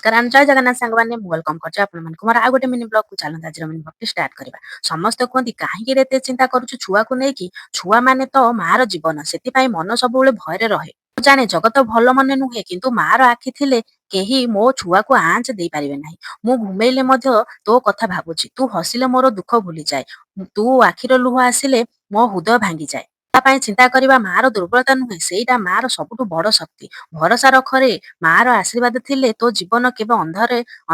ନମସ୍କାର ଆଣ୍ଡ ଜୟ ଜଗନ୍ନାଥ ସାଙ୍ଗମାନେ, ମୁଁ welcome କରୁଛି ଆପଣମାନଙ୍କୁ ମୋର ଆଉ ଗୋଟେ ମିନି ବ୍ଲଗକୁ। ଚାଲନ୍ତୁ, ଆଜିର ମିନି ବ୍ଲଗଟି ଷ୍ଟାର୍ଟ କରିବା। ସମସ୍ତେ କୁହନ୍ତି, କାହିଁକି ଏତେ ଚିନ୍ତା କରୁଛୁ ଛୁଆକୁ ନେଇକି? ଛୁଆ ମାନେ ତ ମାର ଜୀବନ, ସେଥିପାଇଁ ମନ ସବୁବେଳେ ଭୟରେ ରହେ। ମୁଁ ଜାଣେ ଜଗତ ଭଲ ମନେ ନୁହେଁ, କିନ୍ତୁ ମାର ଆଖି ଥିଲେ କେହି ମୋ ଛୁଆକୁ ଆଞ୍ଚ ଦେଇପାରିବେ ନାହିଁ। ମୁଁ ଘୁମେଇଲେ ମଧ୍ୟ ତୋ କଥା ଭାବୁଛି। ତୁ ହସିଲେ ମୋର ଦୁଃଖ ଭୁଲିଯାଏ, ତୁ ଆଖିର ଲୁହ ଆସିଲେ ମୋ ହୃଦୟ ଭାଙ୍ଗିଯାଏ। ତା ପାଇଁ ଚିନ୍ତା କରିବା ମାର ଦୁର୍ବଳତା ନୁହେଁ, ସେଇଟା ମାର ସବୁଠୁ ବଡ ଶକ୍ତି। ଭରସା ରଖରେ, ମାର ଆଶୀର୍ବାଦ ଥିଲେ ତୋ ଜୀବନ କେବେ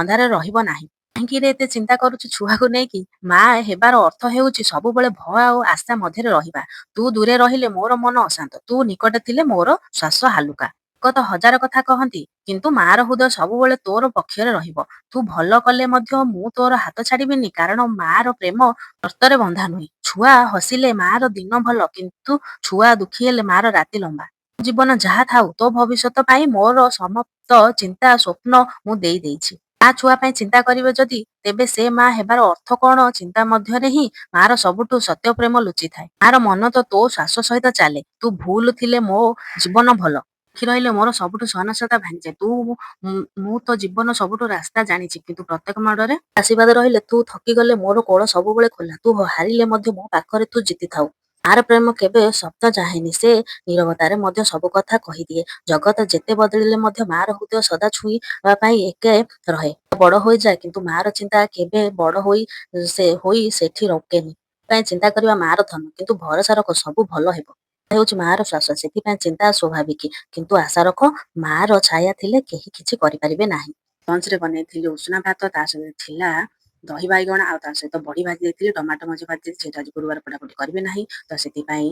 ଅନ୍ଧାରେ ରହିବ ନାହିଁ। କାହିଁକି ରେ ଏତେ ଚିନ୍ତା କରୁଛୁ ଛୁଆକୁ ନେଇକି? ମା ହେବାର ଅର୍ଥ ହେଉଛି ସବୁବେଳେ ଭୟ ଆଉ ଆଶା ମଧ୍ୟରେ ରହିବା। ତୁ ଦୂରେ ରହିଲେ ମୋର ମନ ଅଶାନ୍ତ, ତୁ ନିକଟରେ ଥିଲେ ମୋର ଶ୍ୱାସ ହାଲୁକା। ଲୋକ ତ ହଜାର କଥା କହନ୍ତି, କିନ୍ତୁ ମାର ହୃଦୟ ସବୁବେଳେ ତୋର ପକ୍ଷରେ ରହିବ। ତୁ ଭଲ କଲେ ମଧ୍ୟ ମୁଁ ତୋର ହାତ ଛାଡିବିନି, କାରଣ ମାର ପ୍ରେମ ସର୍ତ୍ତରେ ବନ୍ଧା ନୁହେଁ। ଛୁଆ ହସିଲେ ମାର ଦିନ ଭଲ, କିନ୍ତୁ ଛୁଆ ଦୁଃଖୀ ହେଲେ ମାର ରାତି ଲମ୍ବା। ଜୀବନ ଯାହା ଥାଉ, ତୋ ଭବିଷ୍ୟତ ପାଇଁ ମୋର ସମସ୍ତ ଚିନ୍ତା, ସ୍ୱପ୍ନ ମୁଁ ଦେଇ ଦେଇଛି। ମା ଛୁଆ ପାଇଁ ଚିନ୍ତା କରିବେ ଯଦି, ତେବେ ସେ ମା ହେବାର ଅର୍ଥ କଣ? ଚିନ୍ତା ମଧ୍ୟରେ ହିଁ ମାର ସବୁଠୁ ସତ୍ୟ ପ୍ରେମ ଲୁଚିଥାଏ। ମାର ମନ ତ ତୋ ଶ୍ୱାସ ସହିତ ଚାଲେ। ତୁ ଭୁଲ ଥିଲେ ମୋ ଜୀବନ ଭଲ, ଦୁଃଖୀ ରହିଲେ ମୋର ସବୁଠୁ ସହନଶୀଳତା ଭାଙ୍ଗିଯାଏ। ତୁ ମୁଁ ତ ଜୀବନ ସବୁଠୁ ରାସ୍ତା ଜାଣିଛି, କିନ୍ତୁ ପ୍ରତ୍ୟେକ ମାଡ଼ରେ ଆଶୀର୍ବାଦ ରହିଲେ। ତୁ ଥକିଗଲେ ମୋର କୋଳ ସବୁବେଳେ ଖୋଲା। ତୁ ହାରିଲେ ମଧ୍ୟ ମୋ ପାଖରେ ତୁ ଜିତିଥାଉ। ମାର ପ୍ରେମ କେବେ ଶବ୍ଦ ଚାହେଁନି, ସେ ନୀରବତାରେ ମଧ୍ୟ ସବୁ କଥା କହିଦିଏ। ଜଗତ ଯେତେ ବଦଳିଲେ ମଧ୍ୟ ମାର ହୃଦୟ ସଦା ଛୁଇଁବା ପାଇଁ ଏକେ ରହେ। ବଡ ହୋଇଯାଏ, କିନ୍ତୁ ମାର ଚିନ୍ତା କେବେ ବଡ ହୋଇ ସେ ହୋଇ ସେଠି ରୋକେନି। ପାଇଁ ଚିନ୍ତା କରିବା ମାର ଧର୍ମ, କିନ୍ତୁ ଭରସା ରଖ, ସବୁ ଭଲ ହେବ। ହେଉଛି ମାର ଶ୍ୱାସ, ସେଥିପାଇଁ ଚିନ୍ତା ସ୍ୱାଭାବିକ, କିନ୍ତୁ ଆଶା ରଖ, ମାର ଛାୟା ଥିଲେ କେହି କିଛି କରିପାରିବେ ନାହିଁ। ଲଞ୍ଚରେ ବନେଇଥିଲି ଉଷୁନା ଭାତ, ତା ସହିତ ଥିଲା ଦହି ବାଇଗଣ ଆଉ ତା ସହିତ ବଡି ଭାଜି ଦେଇଥିଲି, ଟମାଟୋ ମଞ୍ଜି ଭାଜି ଦେଇଥିଲି। ଯେହେତୁ ଆଜି ଗୁରୁବାର, ପୋଡାପୋଡି କରିବେ ନାହିଁ, ତ ସେଥିପାଇଁ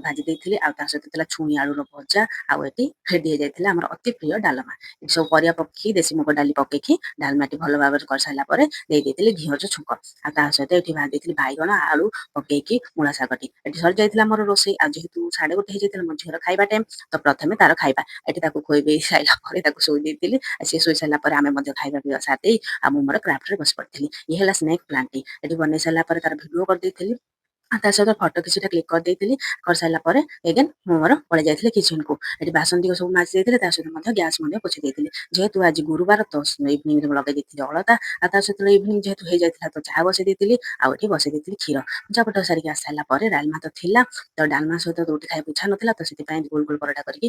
ଭାଜି ଦେଇଥିଲି। ଆଉ ତା ସହିତ ଥିଲା ଛୁଇଁ ଆଳୁର ଭଜା। ଆଉ ଏଠି ରେଡି ହେଇଯାଇଥିଲା ଆମର ଅତି ପ୍ରିୟ ଡାଲମା। ଏଠି ସବୁ ପରିବା ପକେଇକି, ଦେଶୀ ମୁଗ ଡାଲି ପକେଇକି ଡାଲମାଟି ଭଲ ଭାବରେ କରିସାରିଲା ପରେ ଦେଇ ଦେଇଥିଲି ଘିଅର ଛୁଙ୍କ। ଆଉ ତା ସହିତ ଏଠି ଭାଜି ଦେଇଥିଲି ବାଇଗଣ ଆଳୁ ପକେଇକି ମୂଳା ଶାଗଟି। ଏଠି ସରିଯାଇଥିଲା ମୋର ରୋଷେଇ। ଆଉ ଯେହେତୁ 1:30 ହେଇଯାଇଥିଲା, ମୋ ଝିଅର ଖାଇବା ଟାଇମ, ତ ପ୍ରଥମେ ତାର ଖାଇବା। ଏଠି ତାକୁ ଖୋଇ ଦେଇ ସାରିଲା ପରେ ତାକୁ ଶୋଇ ଦେଇଥିଲି। ଆଉ ସିଏ ଶୋଇ ସାରିଲା ପରେ ଆମେ ମଧ୍ୟ ଖାଇବା ପିଇବା ସାରି ଦେଇ ଆଉ ମୁଁ ମୋର କ୍ରାଫ୍ଟରେ ବସି ପଡିଥିଲି। ଇଏ ହେଲା ସ୍ନେକ୍ ପ୍ଲାଣ୍ଟଟି। ଏଠି ବନେଇ ସାରିଲା ପରେ ତାର ଭିଡିଓ କରିଦେଇଥିଲି ଆଉ ତା ସହିତ ଫଟୋ କିଛିଟା କ୍ଲିକ୍ କରିଦେଇଥିଲି। କରିସାରିଲା ପରେ ଏଗେନ୍ ମୁଁ ମୋର ପଳେଇ ଯାଇଥିଲି କିଚେନକୁ। ଏଠି ବାସନ ତିକ ସବୁ ମାଜି ଦେଇଥିଲି, ତା ସହିତ ମଧ୍ୟ ଗ୍ୟାସ୍ ମଧ୍ୟ ପୋଛି ଦେଇଥିଲି। ଯେହେତୁ ଆଜି ଗୁରୁବାର, ତ ଇଭିନିଂରେ ମୁଁ ଲଗେଇ ଦେଇଥିଲି ଅଳତା। ଆଉ ତା ସହିତ ଇଭିନିଂ ଯେହେତୁ ହେଇଯାଇଥିଲା, ତ ଚାହା ବସେଇ ଦେଇଥିଲି ଆଉ ଏଠି ବସେଇ ଦେଇଥିଲି କ୍ଷୀର। ପୂଜା ପାଠ ସାରିକି ଆସି ସାରିଲା ପରେ ଡାଲମା ତ ଥିଲା, ତ ଡାଲମା ସହିତ ରୁଟି ଖାଇବାକୁ ଇଚ୍ଛା ନଥିଲା, ତ ସେଥିପାଇଁ ଗୋଲ ଗୋଲ ପରଟା କରିକି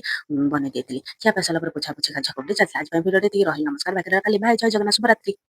ବନେଇ ଦେଇଥିଲି। ଖିଆ ପିଆ ସାରିଲା ପରେ ପୋଛା ପୋଛି କାର୍ଯ୍ୟ ଚାଲିଥିଲା। ଆଜି ପାଇଁ ଭିଡ଼ିଓ ଏତିକି ରହିଲା। ନମସ୍କାର, ବାକି ରହିଲା କାଲି। ବାଏ, ଜୟ ଜଗନ୍ନାଥ, ଶୁଭରାତ୍ରି।